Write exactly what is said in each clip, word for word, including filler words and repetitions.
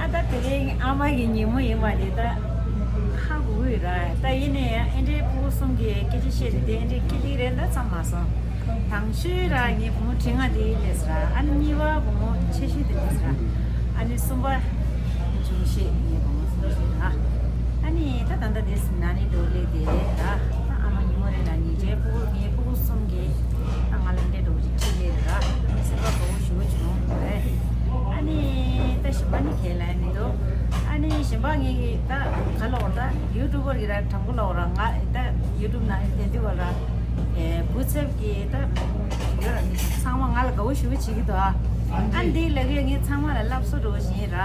ཨ་ད་དེ་རིང་ཨ་མ་གི་ཉིན་མོ་ཡིན་པ་དེ་ད་ཧ་གོ་གི་ར། ད་ཡིན་ནའི་ཡང་ཨེ་འདྲའི་ཕྲུ་གུ་གསུམ་གྱི་སྐད་ཆ་བཤད་དེ་དེ་ཨེ་འདྲའི་སྐྱིད་སྡུག་རེད་ད་ཙམ་མ་སོང་། དང་ཤོས་ར་ངའི་བུ་མོ་ཁྲི་ལྔ་དེ་ལས་ར། ཨ་ནི་གཉིས་པ་བུ་མོ་ཆེ་ཤོས་དེ་ལས་ར། ཨ་ནི་གསུམ་པ་ཆུང་ཤོས་ངའི་བུ་མོ་གསུམ་ཤོས་ར། ཨ་ནི་ད་ད་ལྟ་དེ་ན་ནི་འགྲོ་ལས་དེ་ར། ད་ཨ་མ་ཉིན་མོ་རེ་ལ་ཉིན་རྗེས་ཕྲུ་གུ་ངའི་ཕྲུ་གུ་གསུམ་གྱི་ད་ང་ལ་འདྲེ་འགྲོ་གི་ཁྲིད་ལས་ར། སེམས་པ་དགའ་བོ་ཞུ་བ་བྱུང་རེད། ཨ་ནི་ད་གཞན་པ་ནི་ཁས་ལེན་མི་འདུག་ཨ་ནི་གཞན་པ་ངེད་ཀྱི་ད་ག་ལོག་ད་ཡུ་ཊུབ་པར་གྱི་ར་དྲང་པོ་ལོག་ར། ང་ད་ཡུ་ཊུབ་ནང་དེ་དུས་བ་ར་བུ་ཚབ་ཀྱི་ད་ཡོད་ར། མི་ཚང་མ་ང་ལ་དགའ་བོ་ཞུ་བ་བྱེད་ཀྱི་འདུག་ཨ་འདི་ལ་གི་ངས་ཚང་མ་ལ་སློབ་གསོ་འགྲོ་བཞིན་ར།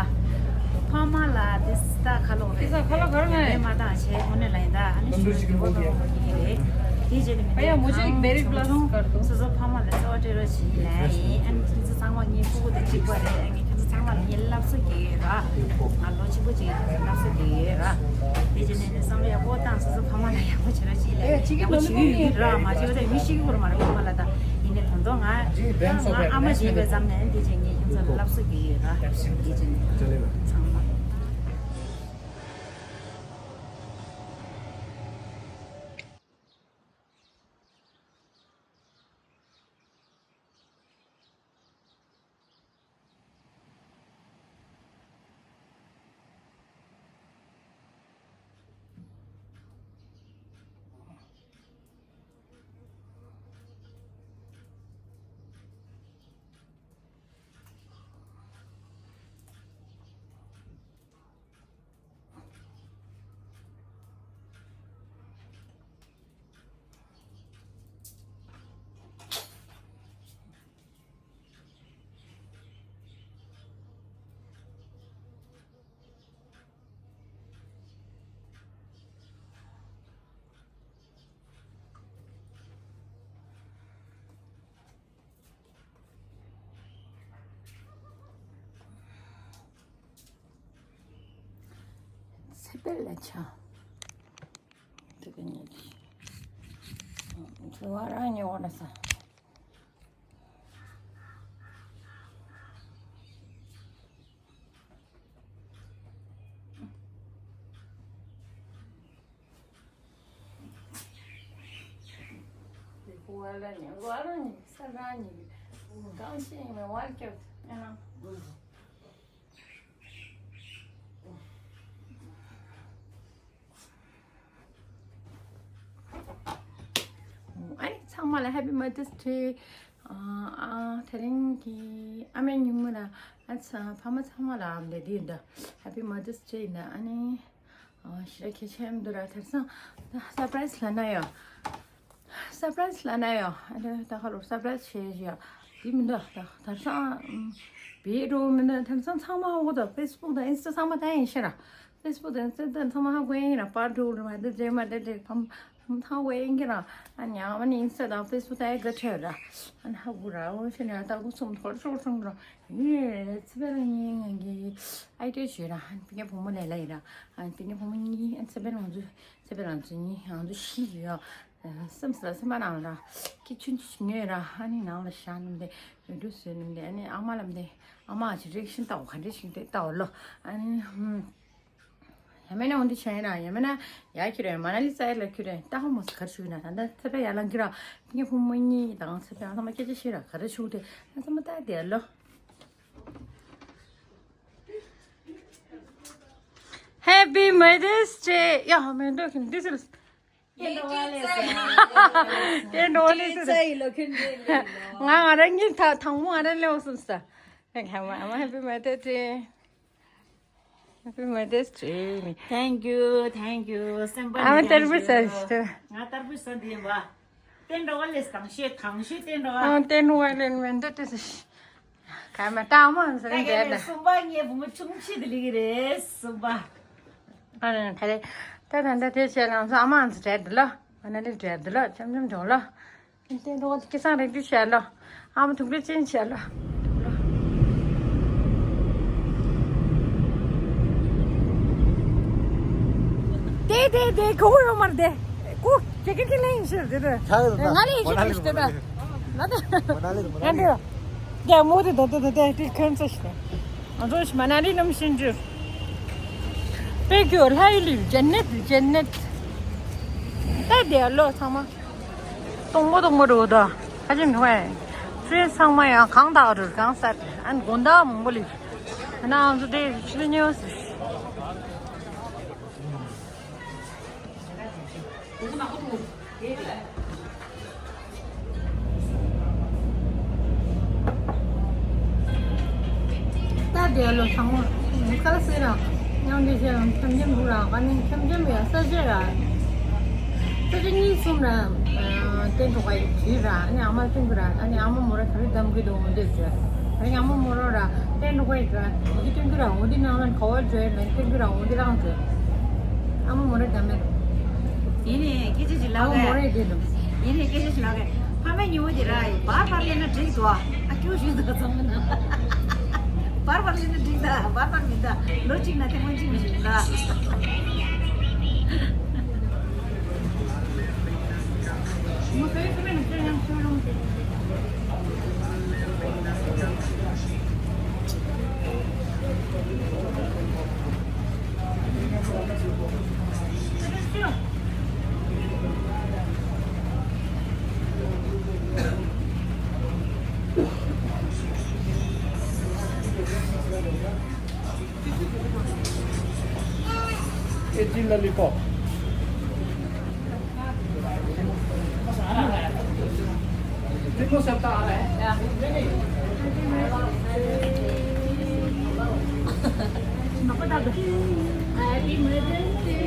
ཕ་མ་ལ་དེ་ད་ག་ལོག་རེད། དེ་ཚ་ཁ་ལོ་ག་རེ་ནས་མ་བཏང་བྱས་དངོས་གནས་ལ་ཡིན་ད། ཨ་ནི་ཞུ་རྒྱུ་བོ་དང་ཡིན་རེད། དེ་རྗེས་ནས་མི་འདུག་ཁང་སོ་སོ་ཕ་མ་ལ་རྩ་བ་སྤྲད་རོགས་བྱེད་ལན་ཡིན། ཨ་ནི་ཁྱེད་ཚོ་ཚང་མ་ངའི་ཕྲུ་གུ་དང་གཅིག་པ་རེད། ཨ་ནི་ཁྱེད་ཚོ་ཚང་མ་ལ་ངས་སློབ་གསོ་རྒྱག་ཡོད་ར། ང་ལོ་ཆེན་པོ་ཅིག་ཡིན་ཙང་སློབ་གསོ་རྒྱག་ཡོད་ར། དེ་རྗེས་ནས་ནི་བསམ་བློ་ཡག་པོ་བཏང་། སོ་སོ་ཕ་མ་ལ་ཡག་པོ་བྱེད་རོགས་བྱེད་ལན་ཡིན། ཡག་པོ་བྱེད་ཀྱི་ཡོད་ར། མ་བྱེད་པ་ད་མི་ཤེས་ཀྱི་ཡོད་མ་རེད། ཕ་མ་ལ་ད་ཡིན་ནས་ད་དུང་ང་ང་ཨ་མ་བྱེད་པའི་ཙམ་ནས་དེ་རྗེས་ངས་ཁྱེད་ཚོ་ལ་སློབ་གསོ་རྒྱག་ཡོད་ར། དེ་རྗེས་ནས་ཚང་མ། ཚེ་འཕེལ་ལ་ཆ། དེ་ག་ཉལ་ཏེ། ཚེ་བ་རང་ཉལ་བ་ལ་ས། དེ་ཁོ་བ་ལ་ཉལ་བ་རང་ཉལ་ས་རང་ཉལ་གི། གང་ཤེས་ཡིན་མེད་བར་སྐྱབས་ཨེ་ན། ཨ་ནི་ཚང་མ་ལ་Happy Mother's Day། ཨ་ཨ་དེ་རིང་གི་ཨ་མའི་ཉིན་མོ་ལ་ཨ་ཚ་ཕ་མ་ཚང་མ་ལ་ཨ་མ་ལ་འདི་འདི་འདྲ་Happy Mother's Day ཡིན་ད། ཨ་ནི་ཨ་ཞེ་དྲག་གལ་ཆེན་འདུག་ར། དེང་སང་སར་པ་རའི་སི་ལབ་ན་ཡང་། སར་པ་རའི་སི་ལབ་ན་ཡང་། ཨ་ད་ད་ཁ་ལོ་སར་པ་རའི་སི་བྱེད་ཡ་འདི་མི་འདུག་ད་དེང་སང་བེད་འགྲོ་མི་འདུག་དེང་སང་ཚང་མ་འོ་ད་Facebook དང་Insta ཚང་མ་ད་ཡིན་ཤེས་ར། Facebook དང་Insta དང་ཚང་མ་ཧ་གོ་ཡིན་ར། པར་འགྲོ་ར་མ་དེ་དེ་མ་དེ་དེ་ཕམ་ཕམ་ཐང་གོ་ཡིན་གི་ར། ཨ་ཉ་མ་ནི་Insta དང་Facebook ད་ཡི་ག་ཁྲེ་ར། ཨ་ནི་ཧ་གོ་ར། འོ་ཤེས་ན་ད་གོ་ཚོམ་ཐོར་ཤོར་སོང་ར། ངས་ཚེ་འཕེལ་གཉིས་ངང་གིས་ཨའི་ཏི་ཞུས་ར། ཨ་ནི་ཕ་གི་བུ་མོ་ལས་ལ་ཡིན་ར། ཨ་ནི་ཕ་གི་བུ་མོ་གཉིས། ཨ་ནི་ཚེ་འཕེལ་ང་ཚོ་ཚེ་འཕེལ་ང་ཚོ་གཉིས་ང་ཚོ་ཤི་ཡོད། སེམས་སུ་སེམས་པ་ནང་ལ་སྐྱིད་ཆུང་ཆུང་ཞིག་ཉོས་ར། ཨ་ནི་ནང་ལ་བཞག་ནམ་དེ་རུ་བཟོས་ནམ་དེ། ཨ་ནི་ཨ་མ་ལམ་དེ་ཨ་མ་ཅི་རེག་ཤན་ལྟ་བ་ག་འདྲ་ཞིག་དེ་ལྟ་བ་ལོ། ཨ་ནི་ཧུམ། ཡ་མེད་ན་འོ་འདི་བྱས་ན་ཡ་མེད་ན་ཡ་ཁྱོད་རེད། མ་ན་ལི་ས་ཡ་ལ་ཁྱོད་རེད། ལྟ་ཧ་མོ་སི་གར་ཞུགས་ན་ད་ལྟ་ཚེ་འཕེལ་ཡ་ལང་གི་ར། ངའི་བུ་མོ་གཉིས་དང་ཚེ་འཕེལ་ཚང་མ་སྐད་ཆ་ཤེས་ར། ག་རེ་ཞུགས་དེ་ང་ཚང་མ་ལྟ་དེ་ལོ། Happy Mother's Day. ཡ་མེད་འདོད་ཁྱོད་འདི་ཚོ་ལ། དེ་འགྲོ་བ་ལས་སེ། དེ་འགྲོ་བ་ལས་སེ། ང་ང་རང་གཉིས་ད་དང་པོ་ང་རང་ལེའོ་སོང་ས། ཨ་མ་ཨ་མ་Happy Mother's Day། Happy Mother's Day། Thank you, thank you. སེམས་པ་ཨ་མ་ནས་ལྟར་བུ་ཡང་ཟ་ཞིག་ང་ལྟར་བུ་ཟ་འདི་ཡིན་པ། དེ་འགྲོ་བ་ལས་དང་ཤོས་དང་ཤོས་དེ་འགྲོ་བ། ཨ་དེ་འགྲོ་བ་ལས་མེད་འདོད་དེ་ཟ་ཞིག་ག་མ་ལྟ་མ་ཟ་ད་ག་འདྲ་ནས་ལ། གསུམ་པ་ངའི་བུ་མོ་ཆུང་ཆེ་དེ་ལི་གི་རེད་གསུམ་པ། ཨ་ནི་ད་རེད། ད་ད་ད་དེ་བྱས་ལ་ང་ཚོ་ཨ་མ་ང་ཚོ་བྲལ་འདུག་ལ། ཨ་ན་ནི་བྲལ་འདུག་ལ། འཆམ་འཆམ་འགྲོ་ལ། དེ་འགྲོ་བ་སྐལ་བཟང་རེ་འདུག་བྱས་ལ། ཨ་མ་ཐུག་རེ་ཅན་བྱས་ལ། དེ་དེ་དེ་གོ་ཡོད་མ་རེད་དེ། ཀོ་ཀེ་ཀེ་ཀེ་ལེན་ཤེར་དེ་རེད། ཆ་ཡོད་ད། ང་ལས་ཤེར་ཤེར་དེ་ད། ང་དེ་ང་དེ་དེ་མོ་དེ་དེ་དེ་དེ་དེ་ཁོན་ཚོ་ཤེར། ང་ཚོ་མ་ན་ལི་གནམ་གཤིས་འདིར། དཔེ་སྐྱིད་པོ། ལྷ་ཡི་ལུས། ཇན་ནད། ཇན་ནད། ད་དེ་ལོ་ཚང་མ། སྟོང་མོ་སྟོང་མོ་འགྲོ་ད། ཁ་ཆེམས་ནུ་བས། ཚུལ་ཚང་མ་ཡང་གང་དག་རུ་གང་སར། ཨན་དགོང་དག་མང་པོ་ལི། ཨ་ན་ང་ཚོ་དེ་ཕྱི་ལ་ཉེ་བ་ཟེར། ད་དེ་ལོ་ཚང་མ་ག་ལ་ཟེར་ར། མཉམ་འདྲེས་བྱས་ར། འཆམ་འཆམ་འདུག་ར། ཨ་ནི་འཆམ་འཆམ་ཡ་ས་ཆ་ར། ས་ཆ་གཉིས་གསུམ་ར། ཨ་བསྟན་འགྲོ་ག་ཡི་བྱུས་ར། ཨ་ནི་ཨ་མ་སྟོན་གི་ར། ཨ་ནི་ཨ་མ་མོ་ར་ག་རེ་གདམ་གི་འདུག་འོ་འདི་བྱས། ཨ་ནི་ཨ་མ་མོ་ར་ར་བསྟན་འགྲོ་ག་ཡི་ར། འོ་འདི་སྟོན་གི་ར། འོ་འདི་ནང་ལ་ག་བ་བྱས་ལ་སྟོན་གི་ར། འོ་འདི་རང་བྱས། ཨ་མ་མོ་ར་གདམ་མེད། ཡིན་ནའི་སྐད་ཆ་ཞིག་ལབ་གས། ཨ་མ་མོ་ར་འདི་འདུག་ཡིན་ནའི་སྐད་ཆ་ཞིག་ལབ་གས། ཕ་མའི་ཉིན་མོ་དེ་ར་ཡི་བར་བར་སླེབས་ན་འགྲིག་འདུག་ཨ་ཁྱོད་ཞུས་འདུག་ཚང་མ་ན། བར་བར་སླེབས་ན་འགྲིག་ད། བར་བར་མི་ད། ལོ་གཅིག་ན་ཐེངས་མ་གཅིག་མི་ཞིག་ད། Eighteen lollipop. Happy Mother's Day.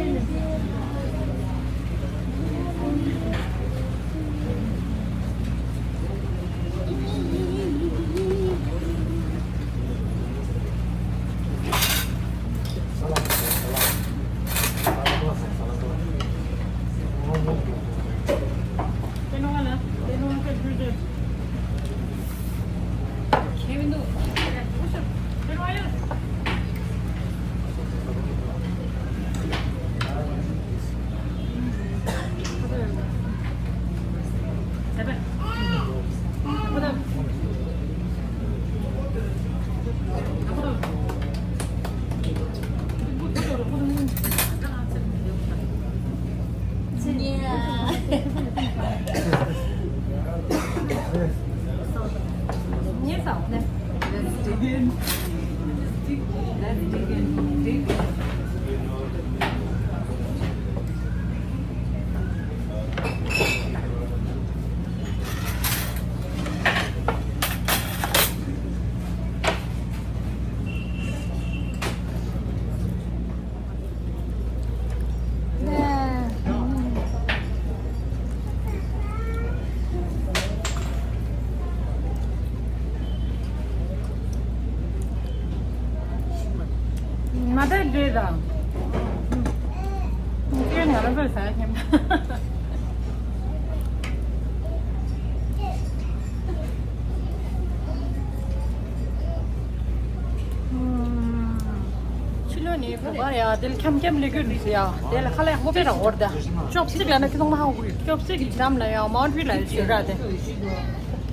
Let's dig in. Let's dig in. Dig in. མ་ད་འདྲེ་ར། ཁྱེད་ང་རང་ཚོའི་ཟ་ཁྱིམ། ཕྱི་ལོགས་ནས་བོད་པ་ཡ་དེ་ལ་འཁྱམ་འཁྱམ་ལས་ཀྱི་རུ་ཟེར་ཡ། དེ་ལ་ཁ་ལག་ཧོ་པེ་ར་འོར་ད། ཅོབ་སི་ཊིག་ལ་ན་ཁི་ཚོང་མ་ཧ་གོ་གི། ཅོབ་སི་ཊིག་གི་འགྲམ་ལ་ཡ་མའོན་ཊི་ལ་ཡ་ཞུ་ར་དེ།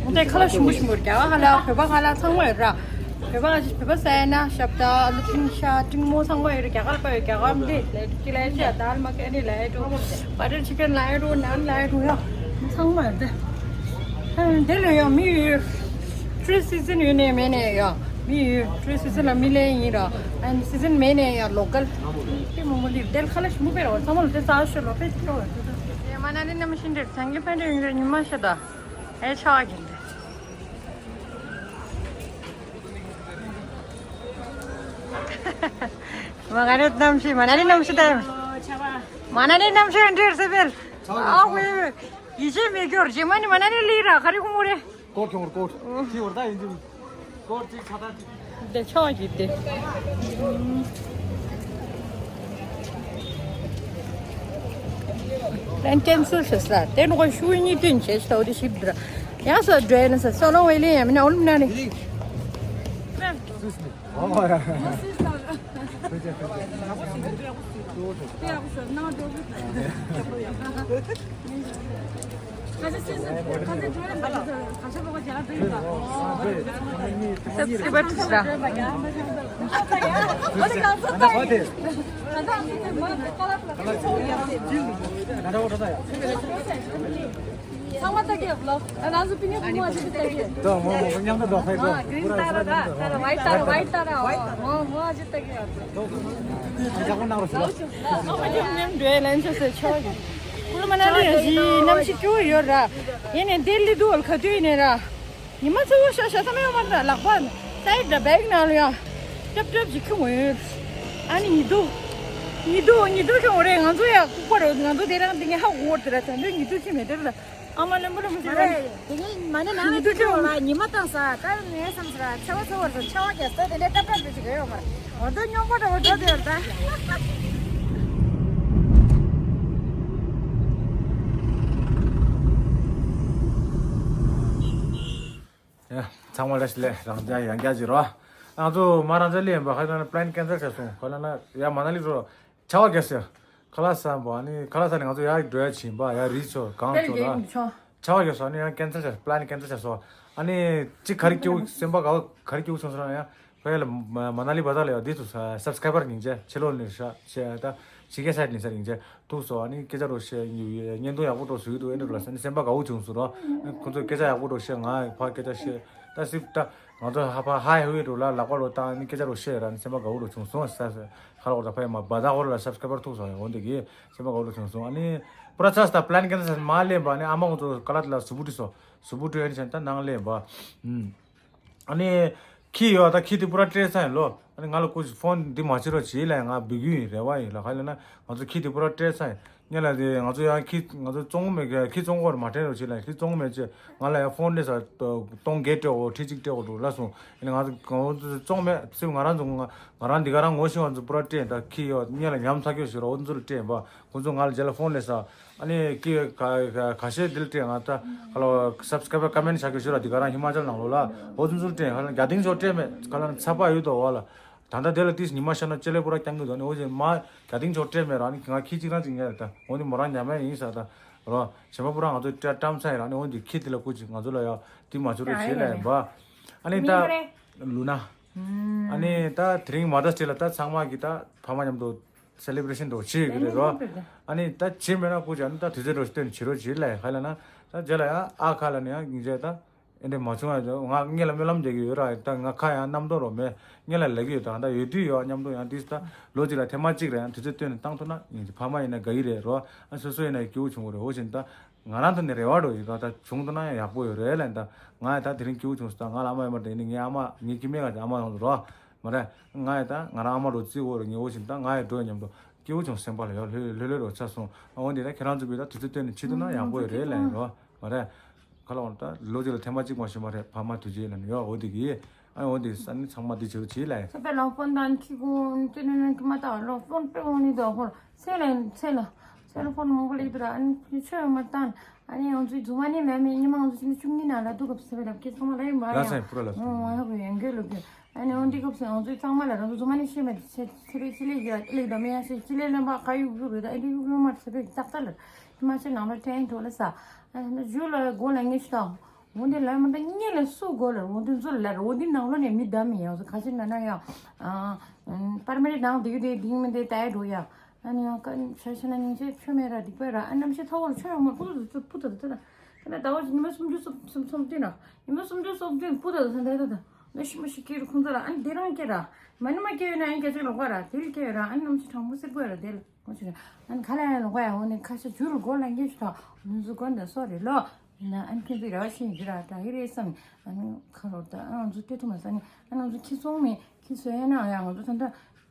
འོ་དེ་ཁ་ལག་ཞིམ་པོ་ཞིམ་པོ་རྒྱ་གར་ཁ་ལག་བོད་པ་ཁ་ལག་ཚང་མ་ཡོད་ར། བོད་པ་བོད་པ་ཟ་ཡ་ན་ཞབ་ཏ་ཨ་ལུ་ཕིང་ཤ་ཀྲིང་མོ་ཚང་མ་ཡོད་ར། རྒྱ་གར་པ་ཡོད་རྒྱ་གར་འདི་ལ་ཡ་ཀི་ལ་ཡ་ཤ་དཱལ་མ་ཁན་ནི་ལ་ཡ་འགྲོ། བ་ཊར་ཅི་ཀན་ལ་ཡ་འགྲོ། ནཱན་ལ་ཡ་འགྲོ་ཡ། ཚང་མ་ཡོད་དེ། ཨ་དེ་ལ་ཡང་མི་ཡོད། ཊུ་རི་སི་སི་ཛན་ཡོད་ནས་མེད་ནས་ཡ། མི་ཡོད། ཊུ་རི་སི་སི་ཛན་ལ་མི་ལེན་ཡིན་ར། ཨན་སི་ཛན་མེད་ནས་ཡ་ལོ་ཀལ། དེ་མང་པོ་འདིར་དེ་ལ་ཁ་ལག་ཞིམ་པོ་སྤེལ་ར་བ། ཚང་མ་ལ་དེ་ཟ་ཤོད་ལོ་པེ་ཅི་ལོ་བ། དེ་མ་ན་ནི་ནམ་ཤིན་འདིར་སང་གི་ཕན་འདྲ་ཡོང་ར་ཉི་མ་ཤ་ད། ཨེ་ཆ་གིན་དེ། མ་ག་རེ་གནམ་གཤིས་མ་ན་ནི་གནམ་གཤིས་ད། མ་ན་ནི་གནམ་གཤིས་འདིར་སེ་བེལ། ཨ་ཝེ་ཝེ། ཡིད་ཆེས་མེད་སྐྱོར་རྗེས་མ་ནི་མ་ན་ནི་ལི་ར་ག་རེ་ཁུ་མོ་རེ། སྐོར་ཁྱོང་སྐོར། ཅི་བར་ད་ཡིན་དུ། སྐོར་ཅིག་ཆ་ད་ཅིག་དེ་ཆོག་གི་དེ། ལན་ཀན་སེལ་བྱས་ས་དེ་ནོ་ཤུ་གཉིས་སྟོན་བྱས་ཤི་ད་འོ་དེ་ཞིབ་དུ་ར། ཡ་ས་འགྲོ་ཡ་ན་ས་སོ་ལོང་བའི་ལེ་ཡ་མི་ན་འོ་ལུམ་ན་ནི། ཨོ་ཡ། Subscriber ཁྲི་ཤྲ། ཚང་མ་ལྟ་གི་ལོ། ང་ཚོ་པི་ནི་ཁུག་མ་ཅིག་ལྟ་གི། ད་མོ་མོ་མཉམ་དུ་འགྲོ་ཁ་ཡི་ང་གྲིན་ལྟ་ར་ར་ད་ར་ཝའི་ལྟ་ར་ཝའི་ལྟ་ར་མོ་མོ་ཅིག་ལྟ་གི་ཡོད། ད་ཅག་པོ་ནང་རོ་ཞིག་ལ། ཚང་མ་མཉམ་འགྲོ་ཡ་ལན་ཆོ་སེ་ཆོ་གི། ཀུ་ལུ་མ་ན་ལི་ཡ་ཞི་གནམ་གཤིས་སྐྱོ་བོ་ཡོད་ར། ཡིན་ནའི་ལྡི་ལི་འདུག་ག་དུས་ཡིན་ནའི་ར། ཉི་མ་ཚ་བོ་ཤ་ཤ་ས་མེད་ཡོད་མ་རེད། ལག་པ་སའིད་ར་བེག་ནང་ལ་ཡ་ཀྲབ་ཀྲབ་ཅིག་ཁྱུང་ཡོད། ཨ་ནི་ཉི་གདུགས། ཉི་གདུགས་ཉི་གདུགས་ཁྱུང་རེད། ང་ཚོ་ཡ་ལྐུགས་པ་རེད། ང་ཚོ་དེ་རང་དེ་ངས་ཧ་གོ་བར་དེ་ར་ད་འདོད་ཉི་གདུགས་ཁྱུང་མེད་དེ་ར། ཨ་མ་ལོན་པོ་ལོན་པོ་ཞིག་རེད། དེ་ངས་མ་ནི་ནང་ལ་ཉི་གདུགས་ཁྱུང་ལ་ཉི་མ་བཏང་ས་ཀ་ངས་བསམ་ས་ར་ཆ་བ་ཚ་བ་ར་ཆ་བ་རྒྱ་ས་དེ་འདྲའི་ཀྲབ་ཀྲབ་ཅིག་ཡོད་མ་རེད། འོ་དོ་སྙོམས་པོ་འདྲ་བོ་འགྲོ་དེ་ར་ད། ཡ། ཚང་མ་ལ་ཞི་ལས་རང་རྒྱ་ཡང་རྒྱ་ཅི་རོ། ང་ཚོ་མ་རང་རྒྱ་ལས་ཡིན་པ་ཁ་ལ་ན་པི་ལན་ཀན་སལ་བྱས་སོང་། ཁ་ལ་ན་ཡ་མ་ན་ལི་རོ་ཆ་བ་རྒྱ་སེ། ཁ་ལ་ས་བ་ནི་ཁ་ལ་ས་ནི་ང་ཚོ་ཡ་འགྲོ་ཡ་ཕྱིན་པ་ཡ་རི་ཚོ་གང་ཚོ་ལ་ཆ་བ་རྒྱ་སོ་ནི་ཡང་ཀན་སལ་བྱས་པི་ལན་ཀན་སལ་བྱས་སོང་། ཨ་ནི་ཅི་ག་རེ་སྐྱེ་བོ་སེམས་པ་ག་ག་རེ་སྐྱེ་བོ་སོང་སོང་ཡ། ཁོ་ལ་མ་ན་ལི་བ་ད་ལ་ཡ་འདི་ཚོ་སབ་སི་ཀ་རའི་བར་ཉིན་ཅེ་ཆེ་ལོ་ནི་ཤ་ཤ་ད་ཕྱི་རྒྱལ་སའི་ནི་སར་ཉིན་ཅེ་ཐུག་སོ། ཨ་ནི་སྐད་ཆ་རོ་ཤེ་བརྙན་ཐུང་ཡག་པོ་འགྲོ་སུ་ཡོད་དུ་ཨེ་འགྲོ་ལ་ས་ནི་སེམས་པ་དགའ་བོ་བྱུང་སོ་རོ། ཁོ་ཚོ་སྐད་ཆ་ཡག་པོ་འགྲོ་ཤེ་ང་ཕ་སྐད་ཆ་ཤེ་ད་སིབ་ད་ང་ཚོ་ཧ་ཕ་ཧ་ཧེ་བེ་འགྲོ་ལ་ལག་པ་རོ་ད་ཨ་ནི་སྐད་ཆ་རོ་ཤེ་ར་ནི་སེམས་པ་དགའ་བོ་འགྲོ་བྱུང་སོང་ས་ས་ཁ་ལ་འོ་ད་ཕ་ཡ་མ་བ་ད་ཧོར་ལ་སབ་སི་ཀ་རའི་བར་ཐུག་སོ་ཡ་འོ་འདི་གི་སེམས་པ་དགའ་བོ་འགྲོ་བྱུང་སོང་། ཨ་ནི་པུ་ར་ཚ་ས་ད་པི་ལན་ཀན་སལ་མ་ལེན་པ་ཨ་ནི་ཨ་མ་ཁོ་ཚོ་ཀ་ལ་ད་ལ་སུ་བུ་ཏི་སོ་སུ་བུ་ཏི་ཨ་ནི་ཆན་ད་ནང་ལེན་པ། ཨ་ནི་ཁྱི་ཡོད་ད་ཁྱི་དེ་པུ་ར་སྤྲད་ཚར་ཡིན་ལོ། ཨ་ནི་ང་ལ་ཁོ་ཕོན་འདི་མ་བྱེད་རོགས་བྱེད་ལ་ང་འབུད་རྒྱུ་ཡིན་རེ་བ་ཡིན་ལ་ཁ་ལ་ན་ང་ཚོ་ཁྱི་དེ་པུ་ར་སྤྲད་ཚར་ཡིན་ལ་དེ་ང་ཚོ་ཡང་ཁྱི་ང་ཚོ་བཙོང་མེད་ཁྱི་བཙོང་གོ་མ་སྤྲད་རོགས་བྱེད་ལ་ཁྱི་བཙོང་མེད་ཅེ་ང་ལ་ཡང་ཕོན་སྤྲད་ས་སྟོང་བརྒྱད་སྤྲད་འོ་ཁྲི་གཅིག་སྤྲད་འོ་འགྲོ་ལ་སོང་། ཨ་ནི་ང་ཚོ་བཙོང་མེད་སེམས་ང་རང་ཚོ་ང་རང་འདི་ག་རང་ངོ་ཤེས་པ་ཚོ་པུ་ར་སྤྲད་ད་ཁྱི་ཡོད་ཉེ་ལ་ཉམས་ཚ་ཁྱོད་ཞིག་རོགས་ཚོ་ལ་སྤྲད་པ། ཁོ་ཚོ་ང་ལ་རྗེས་ལ་ཕོན་སླེབས་ས། ཨ་ནི་ཀི་ཁ་ཁ་ཁ་ཤས་འདིར་སྤྲད་ང་ད་ཁ་ལོ་སབ་སི་ཀ་རའི་བར་ཀ་མེན་ཊི་བྱ་རྒྱུ་ཞུ་ར་འདི་ག་རང་ཧི་མ་ཅལ་ནང་ལོགས་ལ་ཧོ་ཚུན་ཚུར་སྤྲད་ཧ་ལ་རྒྱ་ཏིང་ཆོག་སྤྲད་མེད་ཁ་ལ་ཚ་པ་ཡོད་དོ་བ་ལ། ད་ལྟ་དེ་ལ་ཏིས་ཉི་མ་ཤར་ན་ཅེ་ལེ་པུ་ར་རྐྱང་གི་འདུག་ནི་ཨོ་ཅེ་མ་རྒྱ་ཏིང་ཆོག་སྤྲད་མེད་ར་ནི་ང་ཁྱི་གཅིག་རང་གཅིག་ཉལ་རེད་ད་འོ་ནི་མོ་རང་ཉ་མ་ཡིན་ས་ད་རོ་གཞན་པ་པུ་ར་ང་ཚོ་སྤྲད་བཀྲམ་ཚ་ཡིན་ར་ནི་ཨོ་འདི་ཁྱི་དེ་ལ་སྐུ་ཅིག་ང་ཚོ་ལ་ཡ་ཏི་མ་ཆུ་རོ་བྱེད་ལ་ཡིན་པ། ཨ་ནི་ད་ལུ་ན། ཨ་ནི་ད་དེ་རིང་མ་ད་སྤྲད་ལ་ད་ཚང་མ་གི་ད་ཕ་མ་མཉམ་དུ། སེ་ལེ་བྷི་རེ་ཤན་འགྲོ་བྱེད་ཀྱི་རེད་རོ། ཨ་ནི་ད་བྱེད་མེད་ན་ཀུ་ཅི་ཨ་ནི་ད་དུས་ཚོད་འགྲོ་སྟོན་བྱེད་རོགས་བྱེད་ལ་ཡ་ཁ་ལ་ན་ད་རྗེས་ལ་ཡ་ཨ་ཁ་ལ་ནི་ཡ་སྙིང་རྗེ་ད་ཨེ་འདྲེ་མ་བྱུང་ཡ་ང་ངེད་ལ་སྨོན་ལམ་རྒྱག་གི་ཡོད་ར་ད་ང་ཁ་ཡང་རྣམ་རྟོག་རོ་མེད་ངེད་ལ་ལབ་ཀྱི་ཡོད་ད་ད་ཡོད་དུས་ཡོད་མཉམ་དུ་ཡང་དུས་ད་ལོ་གཅིག་ལ་ཐེངས་མ་གཅིག་རེ་ཡང་དུས་ཚོད་སྟོན་ནས་བཏང་ཐུབ་ན་སྙིང་རྗེ་ཕ་མ་ཡིན་ན་དགའ་གི་རེད་རོ་ཨ་སོ་སོ་ཡིན་ན་སྐྱིད་པོ་བྱུང་གི་རེད་འོ་བཞིན་ད་ང་རང་ཐོག་ནས་རེ་བ་འགྲོ་ཡོད་ད་ད་བྱུང་ཐུབ་ན་ཡང་ཡག་པོ་ཡོད་རེད་ལ་ད་ང་ཡང་ད་དེ་རིང་སྐྱིད་པོ་བྱུང་སོང་ད་ང་ལ་ཨ་མ་ཡོད་མ་རེད་ངའི་ཨ་མ་ངའི་ཁྱི་མེད་ག་ཨ་མ་ཡོང་འདུག་རོ། མ་རེད། ང་ཡི་ད་ང་རང་ཨ་མ་རོ་རྩིས་འོ་རོ་ཉེ་བོ་བཞིན་ད་ང་ཡི་འགྲོ་མཉམ་དུ་སྐྱིད་པོ་བྱུང་སེམས་པ་ལ་ཡོད་ལྷོད་ལྷོད་ལྷོད་རོ་ཆ་སོང་ཨ་འོ་འདི་ད་ཁྱེད་རང་ཚོ་བི་ད་དུས་ཚོད་བཏོན་ནས་ཕྱི་དུ་ན་ཡག་པོ་ཡོད་རེད་ལན་རོ་མ་རེད། ཁ་ལ་འོ་ད་ལོ་གཅིག་ལ་ཐེངས་མ་གཅིག་མ་ཤི་མ་རེད་ཕ་མ་དུས་རྗེས་ལ་ནི་ཡོད་འོ་འདི་གི་ཨ་འོ་འདི་ས་ནི་ཚང་མ་འདི་བྱེད་རོ་བྱེད་ལ་ཡིན། ས་པའི་ལ་ཕོན་དང་ཁྱི་གུང་ཏི་ནི་ནི་མ་ད་ལོ་ཕོན་པེ་འོང་ནི་དོ་ཧོར་སེ་ལ་སེ་ལ་སེ་ལ་ཕོན་མང་པོ་ལེགས་དུ་ར་ཨ་ནི་ཆོས་མ་བཏང་ཨ་ནི་ང་ཚོའི་རྫུན་མ་ནི་མེད་མེད་ཉི་མ་ང་ཚོ་ཕྱི་ནི་བཅུ་གཉིས་ནང་ལ་འདུག་ག་ས་པའི་ལ་ཁྱི་ཚང་མ་ལ་ཡིན་མ་ར་ཡང་ང་ཧ་གོ་ཡང་གོ་ལོ་གི་ཨ་ནི་འོ་འདི་སྐབས་སུ་ང་ཚོའི་གཙང་མ་ལ་རང་ཚོ་རྫུན་མ་ནི་ཤེས་མེད་ཚེ་ཚེ་རིང་ཚེ་ལས་ཀྱི་ལ་ལེགས་དང་མི་ཡང་ཤེས་ཚེ་ལས་ལེན་པ་ག་ཡུག་ཡུག་རེད་ད་ཨེ་འདྲ་ཡུག་ཡུག་མ་ཚེ་རིང་ཏག་ཏག་ལ་ཁྱི་མ་ཆེ་ནང་ལ་ཕྲན་འགྲོ་ལ་ས་ཨ་ནི་ཇུ་ལ་སྒོ་ལ་ངེས་ཤི་དང་འོ་འདི་ལ་མ་ད་ངེས་ལ་སུ་སྒོ་ལ་འོ་འདི་ཚོ་ལ་འོ་འདི་ནང་ལོ་ནས་མི་བདམ་མི་ཡང་ཚོ་ག་ཤེད་ན་ན་ཡང་པར་མེ་རི་ནང་དེ་གི་དེ་དིང་མི་དེ་ལྟ་ཡ་འགྲོ་ཡ་ཨ་ནི་ཡང་ཀ་ཤ་ཤ་ན་ཉིན་ཆེ་ཆོ་མེ་ར་སྡིག་པ་ར་ཨ་ནམ་ཤེ་ཐ་བོ་ལ་ཆོ་ཡ་མ་པུ་ཏུ་ཏུ་པུ་ཏུ་ཏུ་ཏུ་ད་ད་བ་ཉི་མ་སུམ་ཅུ་སོ་སོ་སོ་ཏི་ན་ཉི་མ་སུམ་ཅུ་སོ་ཏི་པུ་ཏུ་ཏུ་ད་ད་ད། ན་ཤི་མ་ཤི་ཀེ་རུ་ཁུང་ཚ་ལ་ཨ་ནི་དེ་རང་ཀེ་ར། མ་ནི་མ་ཀེ་ཡོད་ན་ཨ་ནི་ཀེ་ཚེ་ལོག་པ་ར་དེ་ལ་ཀེ་ཡོད་ར་ཨ་ནི་ནམ་ཤི་གྲང་མོ་སེར་པོ་ཡོད་ར་དེ་ལ་ངོ་ཤི་ར་ཨ་ནི་ཁ་ལ་ཡང་ལོག་པ་ཡ་འོ་ནི་ཁ་ཤ་ཇུ་རུ་སྒོ་ལ་ངེ་ཤི་ཐ་ནུ་ཟུ་གོན་ད་སོ་རེ་ལོ། ཡིན་ན་ཨ་ནི་ཁྱེད་ཚོའི་རེ་བ་ཤེས་ཡིན་ར་ད་ཧི་རེ་སམ་ཨ་ནི་ཁ་ལོག་ད་ཨ་ང་ཚོ་སྤྲད་ཐུབ་མ་ས་ནི་ཨ་ནི་ང་ཚོ་ཁྱི་ཚོང་མེད་ཁྱི་ཚོ་ཡ་ན་ཡ་ང་ཚོ་ད་ལྟ་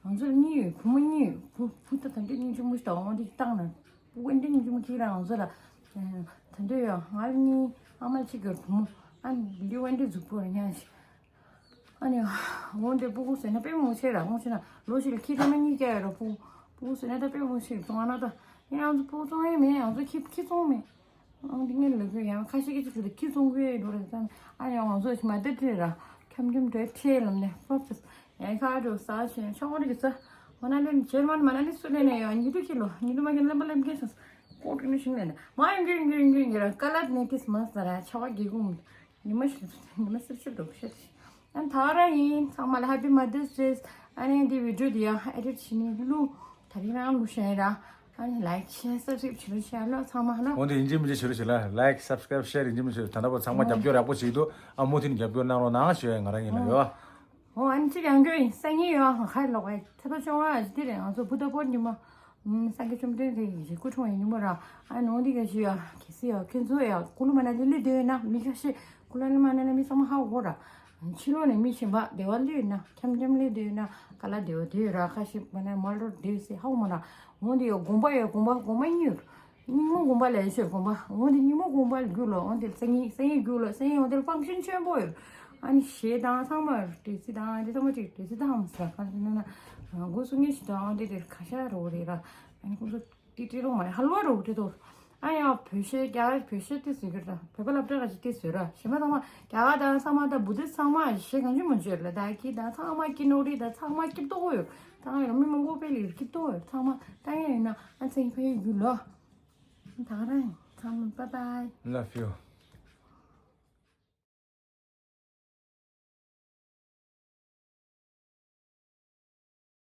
ང་ཚོ་གཉིས་ཡོད་བུ་མོ་གཉིས་ཡོད་བུ་བུ་ད་ད་འདྲེ་གཉིས་ཆུང་མོ་ཞིག་ད་འོང་འདི་བཏང་ན། ཨེ་འདི་ཉིན་རྒྱུན་མ་ཁྱེད་རང་ཚོ་ལ། ད་འདོད་ཡོད་ང་གཉིས་ཨ་མ་གཅིག་གི་བུ་མོ། ཨ་འདི་ཨེ་འདི་གཟུགས་པོ་ར་ཉག་ཞིག་ཨ་ནི། འོ་འདི་སྤུ་གུ་ཟེར་ན་དཔེ་མང་ཆེ་ར་མང་ཆེ་ན་ལོ་ཞིག་ལ་ཁྱི་ཚང་མ་གཉིས་བསྐྱལ་ཡོད་ར་སྤུ་སྤུ་གུ་ཟེར་ན་ད་དཔེ་མང་ཆེ་བཙོང་ཨ་ན་ད། ཡིན་ང་ཚོ་སྤུ་གུ་བཙོང་ཡས་མེད་ང་ཚོ་ཁྱི་ཁྱི་བཙོང་མེད། ཨང་འདི་ངས་ལབ་གི་ཡང་ཁ་ཤས་ཀྱིས་ཅིག་ལ་ཁྱི་བཙོང་གི་འགྲོ་རེད་ཙང་ཨ་ཡང་ང་ཚོ་ཞིག་མ་བསྡད་བྲིས་ར་ཁྱམ་ཁྱམ་འགྲོ་ཁྲེལ་ལམ་ནས་ཕོབ་ཙི། ཡང་ཁ་འགྲོ་ས་ཞེས་ཆོག་མ་རེད་ཙ། མ་ན་ལི་ཇེར་མན་མ་ན་ལི་སུ་ལས་ནས་ཡང་ཉི་དུ་ཁྱི་ལོ་ཉི་དུ་མ་ཁྱེད་ལམ་པ་ལམ་གེ་སོང་། ཁོང་ཁྲོ་ནི་ཞིང་ནས་མ་ཡོང་གི་ཡོང་གི་ཡོང་གི་ཡོང་གི་ར་ཀ་ལར་ནི་ཏིས་མ་ཟ་ར་ཆ་བ་གི་གུམ། ཉི་མ་ཞིག་ཉི་མ་སིབ་སིབ་འགྲོ་ཤེས། ཨ་ད་ར་ཡིན་ཚང་མ་ལ་Happy Mother's Day། ཨ་ནི་འདི་བི་ཌིའོ་འདི་ཡང་ཨེ་ཌིཊ་བྱེད་ནི་ལུ་ད་རིང་རང་ལུ་ཤེས་ར། ཨ་ནི་ལའིཀ་ཤེར་སབ་སི་ཀ་རེབ་བྱེད་རོགས་བྱེད་ལོ་ཚང་མ་ཧ་ལོ། འོ་འདི་ཡིན་གཅིག་མིན་གཅིག་བྱེད་རོགས་བྱེད་ལ་ལའིཀ་སབ་སི་ཀ་རེབ་ཤེར་ཡིན་གཅིག་མིན་གཅིག་ད་ལྟ་བར་ཚང་མ་རྒྱབ་སྐྱོར་ཡག་པོ་བྱེད་འདུག་ཨ་མུ་མཐུད་རྒྱབ་སྐྱོར་གནང་རོགས་གནང་ཞུ་ཡ་ང་རང་ཡིན་ལ་ཡོད། འོ་ཨ་ནི་གཅིག་ཡང་སྐྱོ་ཡིན་སང་ཉིན་ཡོད་ང་ཁ་ལོག་པའི་ཚེ་ཕ་ཆུང་བ་ཨ་ཅི་དེ་རེད་ང་ཚོ་བུ་ད་པོར་ཉི་མ། སངས་རྒྱས་བཅོམ་ལྡན་འདས་ཀྱི་སྐུ་འཁྲུངས་ཡིན་ནི་མོ་ར། ཨ་ནོ་འདི་ག་ཞུ་ཡ་གལ་སྲིད་ཡ་ཁྱེད་ཚོ་ཡ་ཀུ་ལུ་མ་ན་ལི་ལི་དེ་ཡོད་ན་མི་ཁ་ཤས་ཀུ་ལ་ལི་མ་ན་ལི་མི་ཚང་མ་ཧ་གོ་ར། ཕྱི་ལོགས་ནས་མི་གཞན་པ་བདེ་བ་ལི་ཡོད་ན་འཁྱམ་འཁྱམ་ལི་དེ་ཡོད་ན་ཀ་ལ་བདེ་བ་དེ་ཡོད་ར་ཁ་ཤས་མ་ན་མ་ལོ་དེ་ཡོད་སེ་ཧ་གོ་མོ་ར། འོ་འདི་ཡ་དགོན་པ་ཡ་དགོན་པ་དགོན་པ་གཉིས་ཡོད། སྙིང་མོ་དགོན་པ་ལས་ཤོད་དགོན་པ་འོ་འདི་སྙིང་མོ་དགོན་པ་རྒྱུ་ལོ་འོ་འདི་སང་ཉིན་སང་ཉིན་རྒྱུ་ལོ་སང་ཉིན་འོ་འདི་ཕང་ཤིན་ཆེན་པོ་ཡོད། ཨ་ནི་གཞས་དང་ཚང་མ་བྲེལ་སི་དང་ཨ་འདི་ཚང་མ་ཅིག་བྲེལ་སི་དང་མ་ཟ་ག་ཟེར་ན་ན་སྒོ་སྲུང་ངེས་ཤིག་དང་ཨ་འདི་དེ་ཁ་ཤ་རོ་རེད་ར། ཨ་ནི་ཁོང་ཚོ་ཏི་ཏི་རོ་མ་རེད་ཧ་ལོ་རོ་དེ་ཏོ། ཨ་ཡང་བོད་གཞས་རྒྱ་གར་བོད་གཞས་ཏི་སུ་གི་ར་བོད་པ་སློབ་གྲྭ་ག་ཅིག་ཏི་སུ་ར་གཞས་མ་ཚང་མ་རྒྱ་གར་དང་ཚང་མ་དང་བུ་དི་ཚང་མ་གཞས་གང་ཅི་མ་བརྗོད་ལ་ད་ཀི་དང་ཚང་མ་ཀི་ནོ་རི་དང་ཚང་མ་ཀི་ཏོ་ཡོད། ད་ང་ཡང་མི་མང་པོ་པེ་ལི་ཀི་ཏོ་ཡོད་ཚང་མ་ད་ཡང་ཡིན་ན་ཨ་ཚང་ཕ་ཡི་རྒྱུ་ལོ། ད་ག་རང་ཚང་མ་bye bye། Love you.